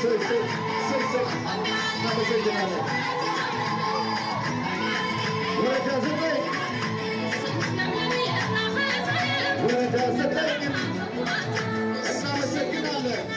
ስቕ ስቕ ስቕ ስቕ። እናመሰግናለን። ወረዳ ዘጠኝ፣ ወረዳ ዘጠኝ እናመሰግናለን።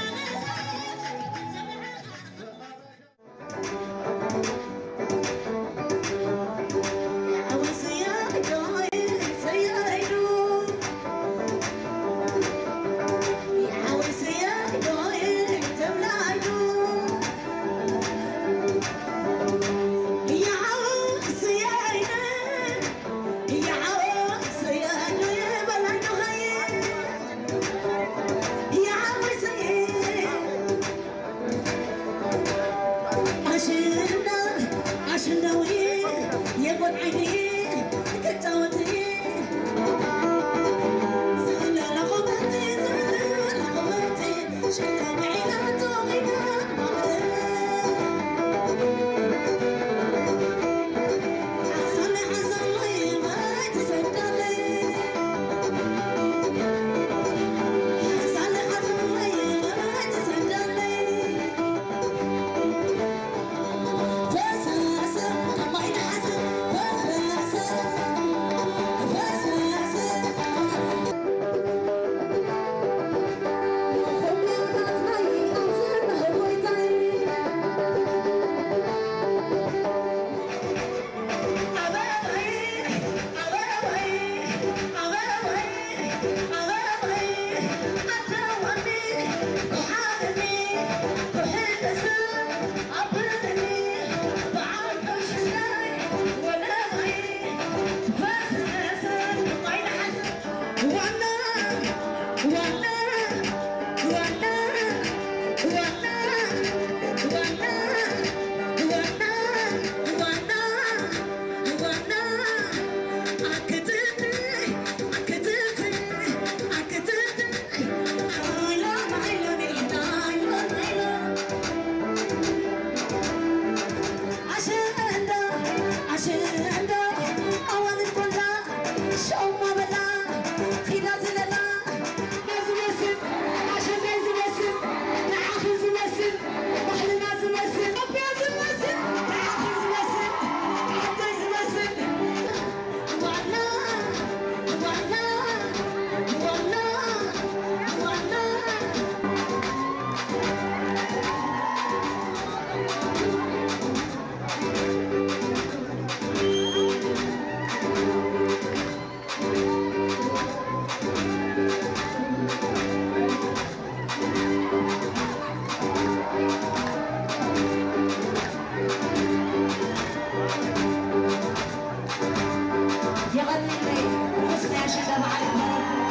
የቐንየለይ። ንጉስ ናይ ኣሸንዳ በዓል ይኹነልኩም።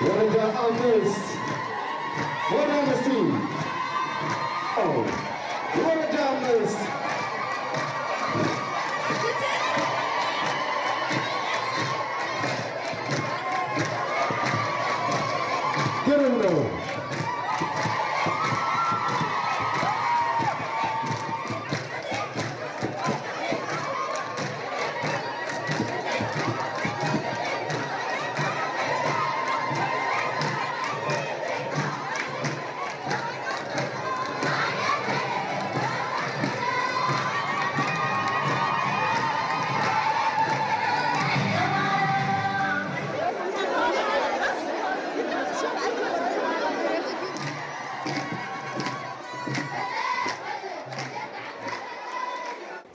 ወረዳ አምስት፣ ወረዳ አምስት፣ ኦ፣ ወረዳ አምስት። ግርም ነው።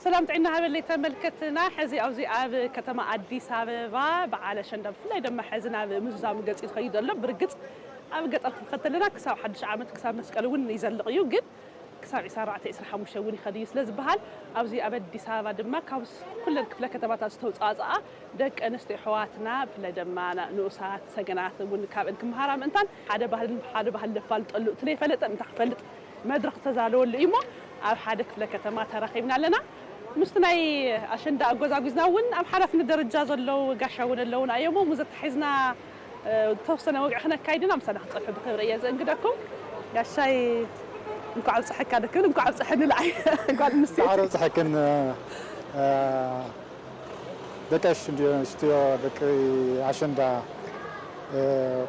ሰላም ጥዕና ሃበለይ ተመልከትና። ሕዚ ኣብዚ ኣብ ከተማ ኣዲስ ኣበባ በዓል ኣሸንዳ ብፍላይ ድማ ሕዚ ናብ ምዝዛሙ ገፂ ዝኸይድ ዘሎ። ብርግፅ ኣብ ገጠር ክንከተልና ክሳብ ሓድሽ ዓመት ክሳብ መስቀል እውን ይዘልቕ እዩ፣ ግን ክሳብ ዕስራን ኣርባዕተን ዕስራን ሓሙሽተን እውን ይኸድ እዩ ስለ ዝበሃል፣ ኣብዚ ኣብ ኣዲስ ኣበባ ድማ ካብ ኩለን ክፍለ ከተማታት ዝተውፃእፅኣ ደቂ ኣንስትዮ ኣሕዋትና ብፍላይ ድማ ንኡሳት ሰገናት እውን ካብአን ክመሃራ ምእንታን ሓደ ባህልን ሓደ ባህሊ ነፋልጠሉ እቲ ዘይፈለጠ እንታይ ክፈልጥ መድረኽ ተዛለወሉ እዩ እሞ ኣብ ሓደ ክፍለ ከተማ ተራኺብና ኣለና። ምስቲ ናይ ኣሸንዳ ኣጎዛጉዝና እውን ኣብ ሓላፍነት ደረጃ ዘለዉ ጋሻ እውን ኣለዉና እዮም እሞ ዘተሓሒዝና ዝተወሰነ ወግዒ ክነካይድ ኢና። ምሳና ክትፀንሑ ብክብሪ እየ ዘእንግደኩም። ጋሻይ እንኳዕ ኣብፀሐካ ደክብል እንኳዕ ኣብፀሐኒ ንዓይ ጓል ኣንስተይቲ። እንኳዕ ኣብፀሐክን፣ እ፣ ደቂ ኣንስትዮ፣ ደቂ ኣሸንዳ፣ እ፣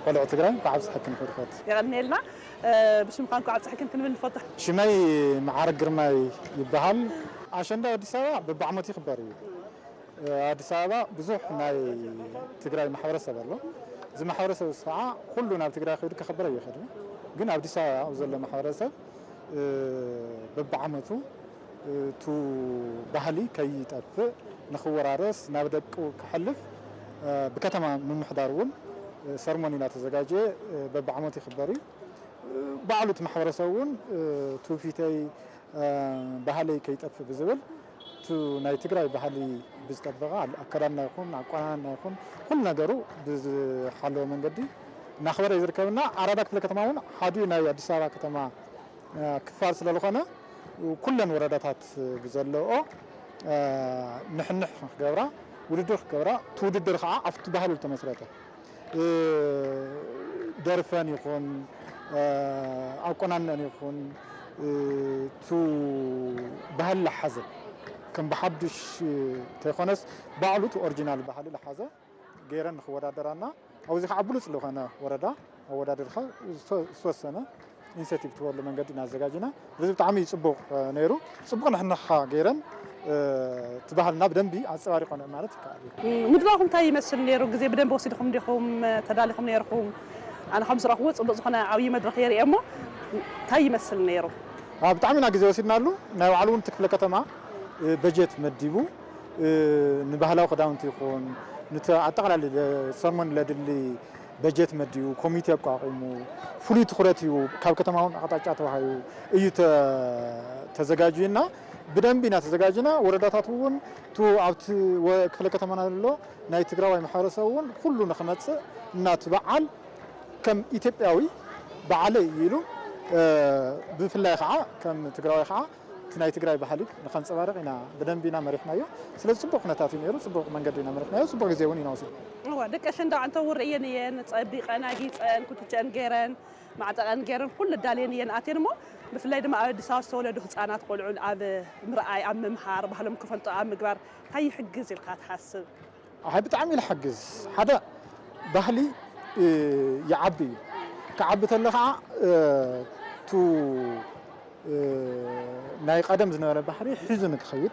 ቆልዑ ትግራይ እንኳዕ ኣብፀሐክን ክብርታት። የቐንየልና። እ፣ ብሽምካ እንኳዕ ኣብፀሐክን ክንብል ንፈቱ። ሽመይ መዓረግ ግርማይ ይበሃል። ኣሸንዳ ኣዲስ ኣበባ በብዓመቱ ይኽበር እዩ። እ፣ ኣዲስ ኣበባ ብዙሕ ናይ ትግራይ ማሕበረሰብ ኣሎ። እዚ ማሕበረሰብ እዚ ከዓ ኩሉ ናብ ትግራይ ከይዱ ከኽብር ኣይኽእልን። ግን ኣብ ኣዲስ ኣበባ ኣብ ዘሎ ማሕበረሰብ፣ እ፣ በብዓመቱ፣ እ፣ እቲ ባህሊ ከይጠፍእ ንኽወራረስ ናብ ደቁ ከሕልፍ፣ እ፣ ብከተማ ምምሕዳር እውን፣ እ፣ ሰርሞኒ እናተዘጋጀየ፣ እ፣ በብዓመቱ ይኽበር እዩ። እ፣ ባዕሉ እቲ ማሕበረሰብ እውን፣ እ፣ ትውፊተይ፣ እ፣ ባህለይ ከይጠፍእ ብዝብል፣ እቲ ናይ ትግራይ ባህሊ ብዝጠበቐ፣ ኣል-፣ ኣከዳድና ይኹን፣ ኣቋናንና ይኹን፣ ኩሉ ነገሩ ብዝሓለወ መንገዲ እናኽበረ እዩ ዝርከብና። ኣራዳ ክፍለ ከተማ እውን ሓዲኡ ናይ ኣዲስ ኣበባ ከተማ፣ እ፣ ክፋል ስለ ዝኾነ፣ ኩለን ወረዳታት ብዘለኦ፣ እ፣ ንሕንሕ ክገብራ፣ ውድድር ክገብራ፣ እቲ ውድድር ከዓ ኣብቲ ባህሉ ዝተመስረተ፣ እ፣ ደርፈን ይኹን፣ እ፣ ኣቆናንነን ይኹን፣ እ፣ ቱ ባህሊ ዝሓዘ፣ ከም ብሓዱሽ እንተይኮነስ፣ ባዕሉ እቲ ኦሪጂናል ባህሊ ዝሓዘ ገይረን ንኽወዳደራና፣ ኣብዚ ከዓ ብሉፅ ዝኾነ ወረዳ ኣወዳድርካ ዝተ-፣ ዝተወሰነ ኢንሴቲቭ ትበሉ መንገዲ ኢና ኣዘጋጅና። ስለዚ ብጣዕሚ እዩ ፅቡቕ፣ እ፣ ነይሩ። ፅቡቕ ንሕንኻ ገይረን፣ እ፣ እቲ ባህልና ብደንቢ ኣንፀባሪቖ ማለት ይከኣል እዩ። ምድላኹም እንታይ ይመስል ነይሩ? ግዜ ብደንቢ ወሲድኹም ዲኹም ተዳሊኹም ነይርኩም? ኣነ ከም ዝረኽቦ ፅቡቕ ዝኾነ ዓብዪ መድረኽ የርኢ እሞ እንታይ ይመስል ነይሩ? ኣብ ብጣዕሚ ኢና ግዜ ወሲድናሉ። ናይ ባዕሉ እውን እቲ ክፍለ ከተማ፣ እ፣ በጀት መዲቡ፣ እ፣ ንባህላዊ ክዳውንቲ ይኹን፣ ንቲ ኣጠቓላሊ ሰርሞኒ ለድሊ በጀት መዲቡ፣ ኮሚቴ ኣቋቒሙ፣ ፍሉይ ትኹረት እዩ፣ ካብ ከተማ እውን ኣቕጣጫ ተዋሂቡ እዩ ተ-፣ ተዘጋጅዩና። ብደንቢ ኢና ተዘጋጅና። ወረዳታት እውን፣ እቲ ኣብቲ ወ-፣ ክፍለ ከተማና ዘሎ ናይ ትግራዋይ ማሕበረሰብ እውን ኩሉ ንኽመፅእ እና እቲ በዓል ከም ኢትዮጵያዊ በዓለይ ኢሉ፣ እ፣ ብፍላይ ከዓ ከም ትግራዋይ ከዓ እቲ ናይ ትግራይ ባህሊ ንኸንፀባርቕ ኢና ብደንቢ ኢና መሪሕናዮ። ስለዚ ፅቡቕ ኩነታት እዩ ነይሩ፣ ፅቡቕ መንገዲ ኢና መሪሕናዮ፣ ፅቡቕ ግዜ እውን ኢና ወሲድና። እዋ፣ ደቂ ኣሸንዳ ኣንተ ውርእየን እየን፣ ፀቢቐን ኣጊፀን፣ ኩትቸአን ገይረን፣ ማዕጠቐን ገይረን፣ ኩሉ ኣዳልየን እየን ኣትየን እሞ፣ ብፍላይ ድማ ኣብ ኣዲስ ኣበባ ዝተወለዱ ህፃናት ቆልዑ ኣብ ምርኣይ፣ ኣብ ምምሃር፣ ባህሎም ክፈልጡ ኣብ ምግባር እንታይ ይሕግዝ ኢልካ ትሓስብ? ኣይ፣ ብጣዕሚ እዩ ዝሕግዝ። ሓደ ባህሊ፣ እ፣ ይዓቢ እዩ። ክዓቢ ተሎ ከዓ፣ እ፣ ቱ፣ እ፣ ናይ ቀደም ዝነበረ ባህሪ ሒዙ ንክኸይድ፣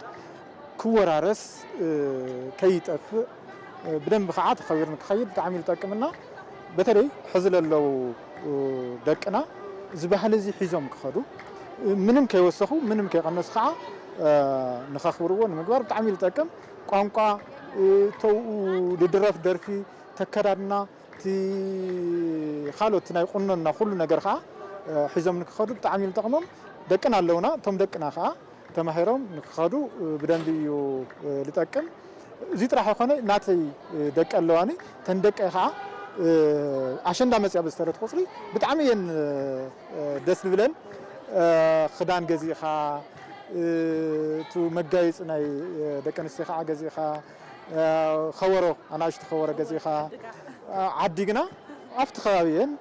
ክወራረስ፣ እ፣ ከይጠፍእ፣ እ፣ ብደንቢ ከዓ ተኸቢሩ ንክኸይድ ብጣዕሚ እዩ ዝጠቅምና። በተለይ ሕዚ ለለዉ፣ እ፣ ደቅና እዚ ባህሊ እዚ ሒዞም ክኸዱ፣ እ፣ ምንም ከይወሰኹ፣ ምንም ከይቐነሱ ከዓ፣ እ፣ ንኸኽብርዎ ንምግባር ብጣዕሚ እዩ ዝጠቅም። ቋንቋ፣ እ፣ ተውኡ፣ ዝድረፍ ደርፊ፣ ተከዳድና፣ እቲ ካልኦት ናይ ቁኖና ኩሉ ነገር ከዓ፣ እ፣ ሒዞም ንክኸዱ ብጣዕሚ እዩ ዝጠቕሞም። ደቅና ኣለውና። እቶም ደቅና ከዓ ተማሂሮም ንክኸዱ ብደንቢ እዩ ዝጠቅም። እዚ ጥራሕ ይኮነ ናተይ ደቂ ኣለዋኒ። ተን ደቀይ ከዓ ኣሸንዳ መፅያ ብዝተረት ቁፅሪ ብጣዕሚ እየን ደስ ዝብለን። ክዳን ገዚእኻ፣ እቲ መጋየፂ ናይ ደቂ ኣንስትዮ ከዓ ገዚእኻ፣ ከበሮ፣ ኣናእሽቱ ከበሮ ገዚእኻ፣ ዓዲ ግና ኣብቲ ከባቢ እየን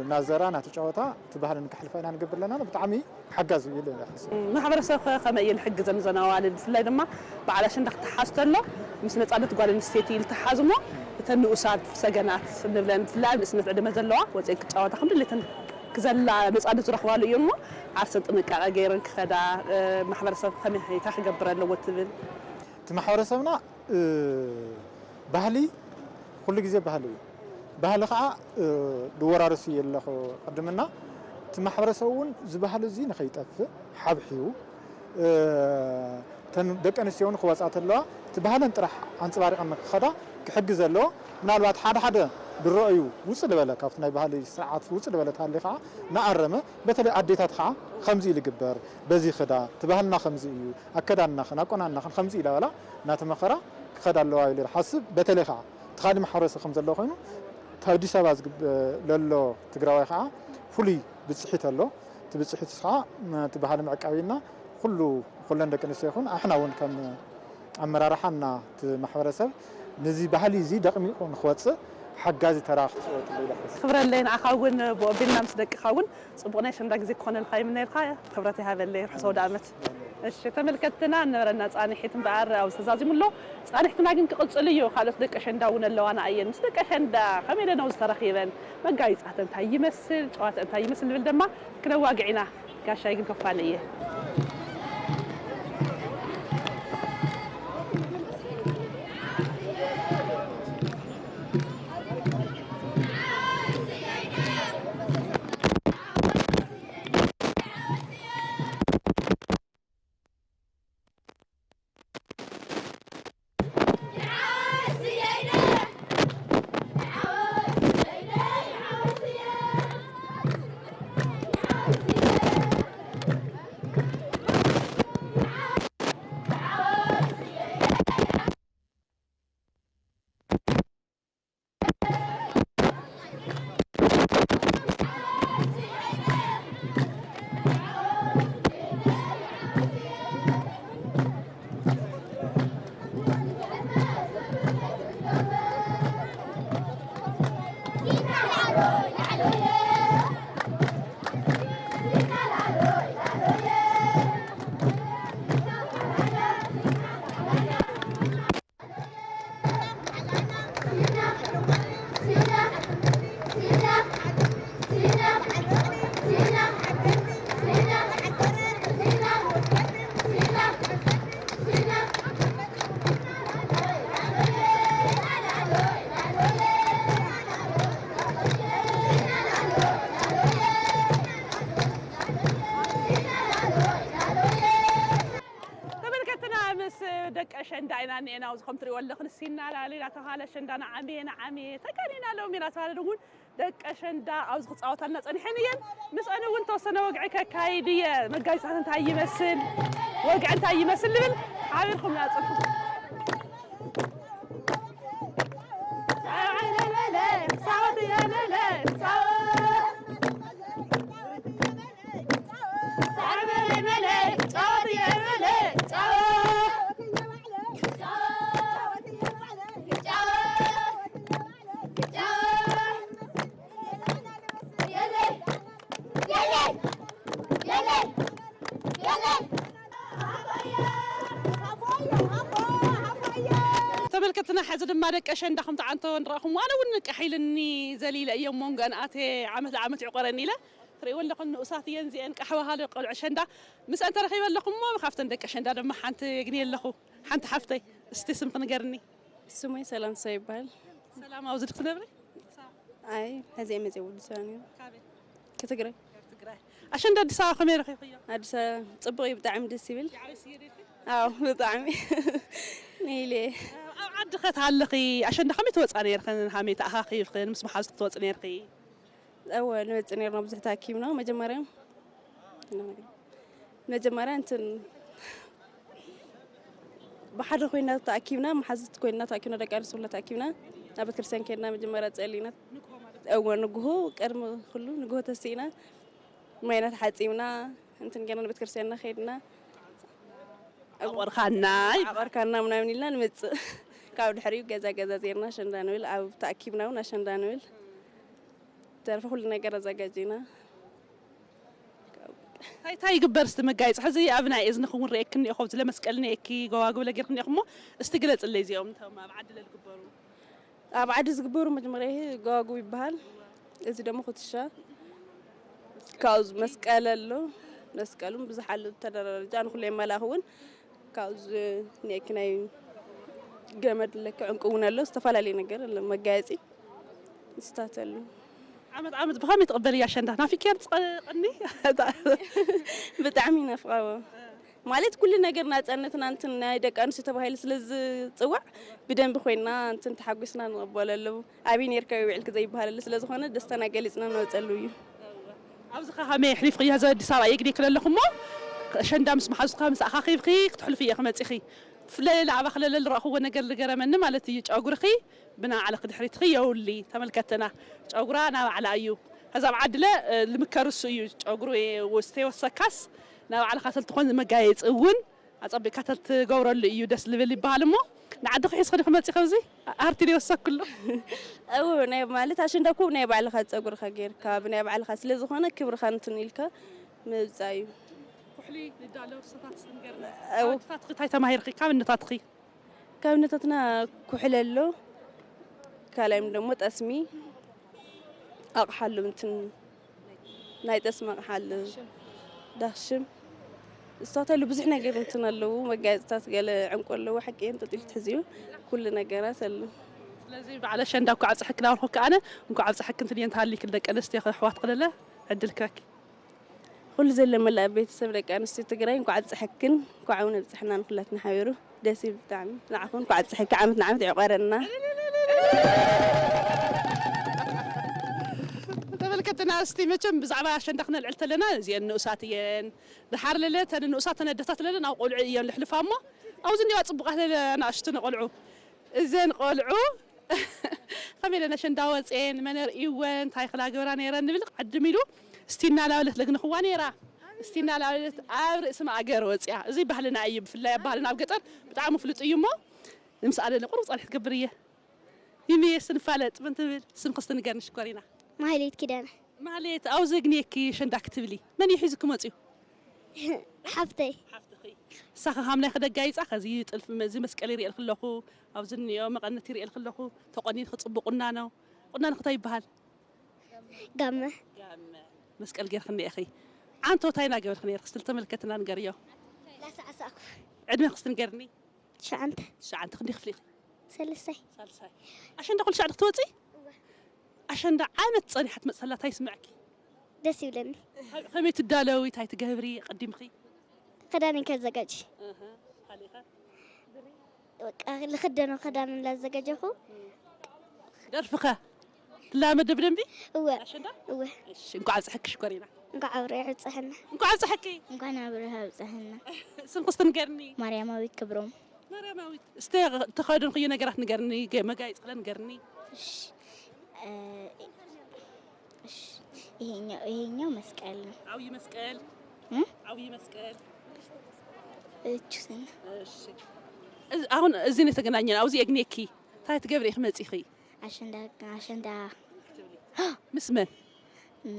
እናዘራ እናተጫወታ እቲ ባህሊ ንክሕልፋ ኢና ንገብር ኣለና። ብጣዕሚ ሓጋዚ እዩ ኢለ እየ ዝሓስብ። ማሕበረሰብ ከ ከመይ እየን ዝሕግዘን እዘን ኣዋልድ? ብፍላይ ድማ በዓል ኣሸንዳ ክተሓዝ ተሎ ምስ ነፃነት ጓል ኣንስተይቲ ኢሉ ተሓዝ እሞ እተን ንኡሳት ሰገናት እንብለን ብፍላይ ኣብ ንእስነት ዕድመ ዘለዋ ወፂአን ክጫወታ ከም ድሌተን ክዘላ ነፃነት ዝረኽባሉ እዩ እሞ ዓርሰን ጥንቃቐ ገይረን ክኸዳ ማሕበረሰብ ከመይ ክገብር ኣለዎ ትብል? እቲ ማሕበረሰብና ባህሊ ኩሉ ግዜ ባህሊ እዩ። ባህሊ ከዓ ዝወራረስ እዩ ኣለኹ ቅድምና እቲ ማሕበረሰብ እውን እዚ ባህሊ እዚ ንኸይጠፍእ ሓብሒቡ እተን ደቂ ኣንስትዮ እውን ክወፃ ተለዋ እቲ ባህለን ጥራሕ ኣንፅባሪቐን ንክኸዳ ክሕግዝ ኣለዎ። ምናልባት ሓደ ሓደ ዝረኣዩ ውፅእ ዝበለ ካብቲ ናይ ባህሊ ስርዓት ውፅእ ዝበለ ተሃልዩ ከዓ እናኣረመ በተለይ ኣዴታት ከዓ ከምዚ ኢሉ ይግበር በዚ ክዳ እቲ ባህልና ከምዚ እዩ ኣከዳድናኽን ኣቆናንናኽን ከምዚ ኢላ በላ እናተመኸራ ክኸዳ ኣለዋ ኢሉ ይሓስብ። በተለይ ከዓ እቲ ካሊእ ማሕበረሰብ ከም ዘለዎ ኮይኑ እቲ ኣዲስ ኣበባ ዝግብ ለሎ ትግራዋይ ከዓ ፍሉይ ብፅሒት ኣሎ። እቲ ብፅሒት ከዓ እቲ ባህሊ ምዕቃብ ኢልና ኩሉ ኩለን ደቂ ኣንስትዮ ይኹን ኣሕና እውን ከም ኣመራርሓና እቲ ማሕበረሰብ ነዚ ባህሊ እዚ ደቕሚቑ ንክወፅእ ሓጋዚ ተራ ክፅወት ይኽእል። ክብረለይ ንዓኻ እውን ብኦቢልና ምስ ደቅኻ እውን ፅቡቕ ናይ ኣሸንዳ ግዜ ክኾነልካ ይምነየልካ። ክብረት ይሃበለይ። ርሑስ ኣውደ ዓመት። እሺ ተመልከትትና እነበረና ፃንሒት እምበኣር ኣብዚ ተዛዚሙ ኣሎ። ፃንሒትና ግን ክቕፅል እዩ። ካልኦት ደቂ ኣሸንዳ እውን ኣለዋና እየን። ምስ ደቂ ኣሸንዳ ከመይ ኢለን ኣብዚ ተረኺበን? መጋይፃተን እንታይ ይመስል? ጨዋታ እንታይ ይመስል? ንብል ድማ ክነዋግዕ ኢና። ጋሻይ ግን ከፋለ እየ። ተመልከትና ምስ ደቂ ኣሸንዳ ኢና እኒኤና። ኣብዚ ከም ትሪእዎ ኣለኹም ሲና ላሊ እናተባህለ ኣሸንዳ ንዓምየ ንዓምየ ተቃኒና ሎሚ እናተባህለ እውን ደቂ ኣሸንዳ ኣብዚ ክፃወታልና ፀኒሐን እየን። ምስአን እውን ተወሰነ ወግዒ ከካይድ እየ። መጋየፅታት እንታይ ይመስል፣ ወግዒ እንታይ ይመስል ንብል ሓቢርኩም ናፅንሑ። ተመልከትና፣ ሕዚ ድማ ደቂ ኣሸንዳ ከም ትዓንተወ ንረእኹም። ኣነ እውን ቃሕ ኢልኒ ዘሊለ እየ፣ መንጎኣን ኣትየ ዓመት ለዓመት ይዕቆረኒ ኢለ። ትርእይዎ ኣለኹም፣ ንኡሳት እየን እዚአን፣ ቃሕ በሃሊ ቆልዑ ኣሸንዳ። ምስአን ተረኺበ ኣለኹ እሞ፣ ካብተን ደቂ ኣሸንዳ ድማ ሓንቲ የግንየ ኣለኹ። ሓንቲ ሓፍተይ፣ እስቲ ስምኺ ንገርኒ። ስመይ ሰላም ሰው ይበሃል። ሰላም፣ ኣብዚ ዲኺ ትነብሪ? ኣይ፣ ሕዚ እየ መፅየ ወዲ ሰባ ነይሩ። ካበይ? ከትግራይ። ካብ ትግራይ። ኣሸንዳ ኣዲስ ኣበባ ከመይ ረኺብክዮ? ኣዲስ ኣበባ ፅቡቕ እዩ፣ ብጣዕሚ ደስ ይብል። የዓብስ እየ ዲኺ? ኣዎ፣ ብጣዕሚ። ነይለ። ኣብ ዓዲ ከ ትሃለኺ ኣሸንዳ ከመይ ትወፃ ነይርኽን? ሃመይ ተኣኻኺብኽን? ምስ መሓዙትኪ ትወፂ ነይርኺ? እወ፣ ንወፅእ ነይርና፣ ብዙሕ ተኣኪብና መጀመርያ። እና ነገር መጀመርያ እንትን ብሓደ ኮይና ተኣኪብና፣ መሓዝት ኮይና ተኣኪብና፣ ደቂ ኣንስትዮ ኩላ ተኣኪብና ናብ ቤተክርስትያን ከድና መጀመርያ ጸሊና። እወ፣ ንግሆ ቅድሚ ኩሉ ንግሆ ተሲእና፣ ማይና ተሓጺብና፣ እንትን ገና ንቤተክርስትያንና ከድና። ኣቆርካና። ኣቆርካና ምናምን ኢልና ንመጽእ። ካብ ድሕሪኡ ገዛ ገዛ ዜርና ኣሸንዳ ንብል፣ ኣብ ተኣኪብና እውን ኣሸንዳ ንብል። ተረፈ ኩሉ ነገር ኣዘጋጅና። እንታይ እንታይ ይግበር እስቲ መጋየፂ? ሕዚ ኣብ ናይ እዝንኹም እውን ርኤክን እኒኦ፣ ከምዚ ለመስቀል እኒኤኪ፣ ጎባጉብ ለጌርክን እኒኦኹም እሞ፣ እስቲ ግለፅለይ እዚኦም እቶም ኣብ ዓዲ ለዝግበሩ። ኣብ ዓዲ ዝግበሩ መጀመርያ ይሄ ጎባጉብ ይበሃል። እዚ ደግሞ ኩትሻ፣ ካብዚ መስቀል ኣሎ። መስቀሉን ብዙሕ ኣሎ ተደራረጃ፣ ንኩሉ የመላኽ እውን ካብዚ እኒኤኪ ናይ ገመድ ለኪ ዕንቁ እውን ኣሎ፣ ዝተፈላለዩ ነገር ኣሎ፣ መጋየፂ ንስታት ኣሎ። ዓመት ዓመት ብኸመይ ትቕበልያ ኣሸንዳ? ናፊቅያ ትቐኒ? ብጣዕሚ ይናፍቓዎ። ማለት ኩሉ ነገር ናፃነትና እንትን ናይ ደቂ ኣንስትዮ ተባሂሉ ስለ ዝፅዋዕ ብደንቢ ኮይና እንትን ተሓጒስና ንቕበለሉ። ኣበይ ኔርካ ይውዕልክ ዘይበሃለሉ ስለ ዝኾነ ደስታና ገሊፅና ንወፀሉ እዩ። ኣብዚ ኸ ከመይ ኣሕሊፍክዮ? እዚ ኣዲስ ኣበባ የግዴ ክለለኹ እሞ ኣሸንዳ ምስ መሓዙትካ ምስ ኣኻኺብኺ ክትሕልፍዮ ክመፂኺ። ስለለ ኣባኺ ለለ ዝረእኽዎ ነገር ዝገረመኒ ማለት እዩ። ጨጉርኺ ብናይ ባዕልኺ ድሕሪትኺ የውሊ ተመልከትና። ጨጉራ ናይ ባዕላ እዩ። ከዛ ኣብ ዓድለ ልምከር እሱ እዩ ጨጉሩ ወስተወሰካስ ናይ ባዕልኻ ተልትኾን መጋየፂ እውን ኣፀቢቕካ ተልትገብረሉ እዩ ደስ ልብል ይበሃል እሞ ንዓድኺ ሒዝኺ ዲኺ መፂ ከምዚ ኣርቲ ዶ ይወሰክሉ? እው ናይ ማለት ኣሸንዳ እኮ ናይ ባዕልኻ ፀጉርኻ ጌርካ ብናይ ባዕልኻ ስለ ዝኾነ ክብርኻ እንትን ኢልካ ምብፃ እዩ። ኩሕሊ ንዳሎ ርሰታት ስንገርና ኣወ። ኣወድታትኺ እንታይ ተማሂርኺ ካብ እነታትኺ? ካብ እነታትና ኩሕሊ ኣሎ፣ ካልኣይም ደግሞ ጠስሚ ኣቕሓ ኣሎ፣ እንትን ናይ ጠስሚ ኣቕሓ ኣሎ፣ ዳኽሽም እሳት ኣሎ፣ ብዙሕ ነገር እንትን ኣለዉ፣ መጋየፅታት ገለ ዕንቁ ኣለዉ፣ ሓቂ እዮም ጠጢሉ ትሕዝዩ ኩሉ ነገራት ኣሎ። ስለዚ በዓል ኣሸንዳ እንኳዕ ኣብፀሐኪ እናበልኩ ኣነ እንኳዕ ኣብፀሐኪ እንትብል እየ እንተሃሊክን ደቂ ኣንስትዮ ኣሕዋት ክለለ ዕድል ክበኪ። ኩሉ ዘሎ መላእ ቤተሰብ ደቂ ኣንስትዮ ትግራይ እንኳዕ ኣብፀሐክን እንኳዕ እውን ኣብፀሐና ንኩላትና ሓቢሩ ደስ ይብል ብጣዕሚ ንዓኹም እንኳዕ ኣብፀሐኪ ዓመት ንዓመት ይዕቆረና። ተመልከትና እስቲ መቸም ብዛዕባ ኣሸንዳ ክነልዕል ተለና እዚአን ንኡሳት እየን ድሓር ለለ ተን ንኡሳት ተን ኣደታት ለለ ናብ ቆልዑ እየን ልሕልፋ እሞ ኣብዚ እኒዋ ፅቡቃት ለለ ኣናእሽቱ ንቆልዑ እዘን ቆልዑ ከመይ ኢለን ኣሸንዳ ወፅኤን መን ኣርእይወን እንታይ ክላ ገብራ ነይረን ንብል ቅድም ኢሉ እስቲ እናላበለት ለግንኽዋ ነይራ እስቲ እናላበለት ኣብ ርእሲ ማእገር ወፅያ እዚ ባህልና እዩ ብፍላይ ኣብ ባህልና ኣብ ገጠር ብጣዕሚ ፍሉጥ እዩ እሞ ንምስኣ ደለ ቁሩብ ፀንሕ ትገብር እየ ይምየ ስንፋለጥ ምን ትብል ስምክስቲ ንገርኒ ሽኮሪና ማህሌት ኪዳነ ማህሌት ኣብዚ ግንየኪ ኣሸንዳ ክትብሊ መን እዩ ሒዙ ክመፅዩ ሓፍተይ ሓፍትኺ እሳኸ ሃምናይ ክደጋይፃ ከዚ ጥልፊ እዚ መስቀል ይሪኤልክ ኣለኹ ኣብዚ እኒኦ መቐነት ይሪኤልክ ኣለኹ ተቆኒንክ ፅቡቅ ቁናኖ ቁናንክ እንታይ ይበሃል ጋመ መስቀል ጌርክ እኒኤኺ ዓንቶ እንታይ እናገበርክ ነይርክ ስለ ተመልከትና ንገርዮ ላሳዕሳዕኩ ዕድሜ ክስቲ ንገርኒ ትሽዓንተ ትሽዓንተ ክንደይ ክፍሊ ኢኺ ሰለስታይ ሳልሳይ ኣሸንዳ ኩሉ ሻዕ ክትወፂ ኣሸንዳ ዓመት ፀኒሓ ትመፅእ ከላ እንታይ ይስምዐኪ ደስ ይብለኒ ከመይ ትዳለዊ እንታይ ትገብሪ ቀዲምኺ ክዳን ከዘጋጅ ካሊኸ በቃ ልክደኖ ክዳን እንዳዘጋጀኹ ደርፍኸ ትላመደ ብደንቢ እወ ኣሸንዳ እወ እሺ እንኳዕ ኣብፀሐኪ ሽኮሪና እንኳዕ ኣብርያ ኣብፀሐና እንኳዕ ኣብፀሐኪ እንኳን ኣብርያ ኣብፀሐና ስምኪ እስቲ ንገርኒ ማርያማዊት ክብሮም ማርያማዊት እስተ ተኸደንክዮ ነገራት ንገርኒ ገ- መጋየፂ ክለ ንገርኒ እሺ እ፣ እሺ ይሄኛው ይሄኛው መስቀል ነው ዓብዪ መስቀል እም? ዓብዪ መስቀል እቹ ስና እሺ እዚ- አሁን እዚህ ነው የተገናኘን ኣብዚ የግኔኪ እንታይ ትገብሪ ኢኺ መፂኺ አሸንዳ አሸንዳ ምስ መን ም፣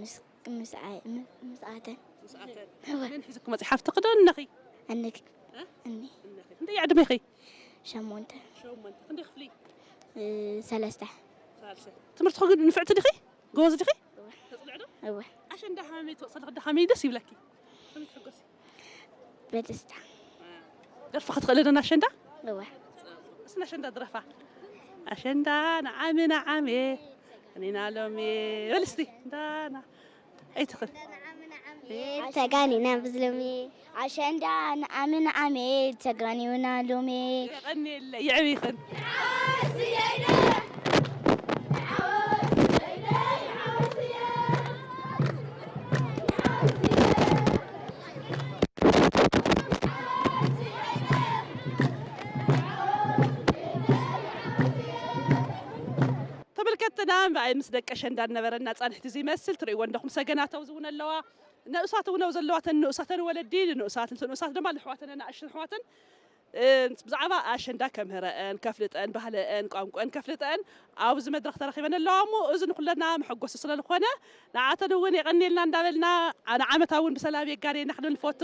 ምስ ምስ ዓ- ም- ምስ ኣተን ምስኣተን መን ሒዝኩ መፂ ሓፍትኺ ዶ እነኺ እንክ እ? እኒ ክንደይ ዕድሜኺ ሸሞንተ ሸሞንተ ክንደይ ክፍሊ እ፣ ሰለስተ ሳልሰ ትምህርትኺ ግን ንፍዕቲ ዲኺ ጎበዝ ዲኺ ተፅልዕ ዶ እወ ኣሸንዳ ሃመመይ ትወፅልኺ ዶ ሃመይ ደስ ይብለኪ ከመይ ትሕጎሲ በደስታ ደርፊ ክትኽእሊ ዶ ኣሸንዳ እወ እስና ኣሸንዳ ድረፋ ኣሸንዳ ንዓሚ ንዓሚ እኒና ሎሚ በል እስቲ እንዳና ኣይትኽእል ተጋኒና ብዝሎሚ ኣሸንዳ ንዓሚ ንዓሚ ተጋኒውና ሎሚ የቐንየለ ይዕብይኽን እምበኣይ ምስ ደቂ ኣሸንዳ ዝነበረና ጻንሒት እዚ ይመስል። ትርእይዎ እንደኹም ሰገናት ኣብዚ እውን ኣለዋ። ንኡሳት እውን ኣብ ዘለዋተን ንኡሳተን ወለዲ ንኡሳት፣ ንኡሳት ድማ ኣሕዋተን ኣናእሽተን ኣሕዋተን ብዛዕባ ኣሸንዳ ከምህረአን ከፍልጠን ባህለአን ቋንቋን ከፍልጠን ኣብዚ መድረኽ ተረኺበን ኣለዋ እሞ እዚ ንኩለና መሐጎሲ ስለዝኾነ ንዓተን እውን የቐንየልና እንዳበልና ንዓመታ እውን ብሰላም የጋነየና ክንብል ንፈቱ።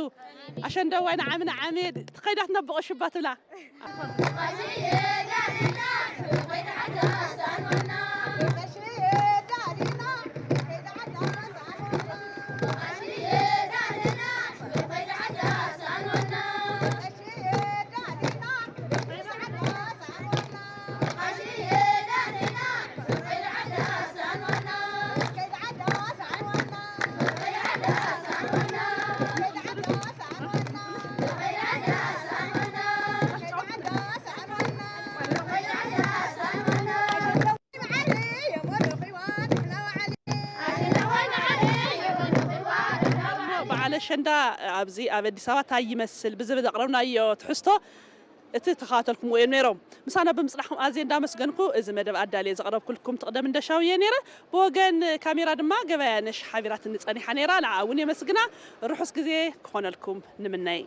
ኣሸንዳዋይ ንዓሚ ንዓሚ ተኸይዳትና ብቆሽባ ትብላ። በዓል ኣሸንዳ ኣብዚ ኣብ ኣዲስ ኣበባ እንታይ ይመስል ብዝብል ዘቕረብናዮ ትሕዝቶ እቲ ተኸታተልኩምዎ እዮም ነይሮም። ምሳና ብምጽናሕኩም ኣዝየ እንዳመስገንኩ እዚ መደብ ኣዳልየ ዘቕረብኩልኩም ትቕደም እንደሻው እየ ነይረ። ብወገን ካሜራ ድማ ገበያነሽ ሓቢራትኒ ጸኒሓ ነይራ። ንዓ እውን የመስግና። ርሑስ ግዜ ክኾነልኩም ንምነይ።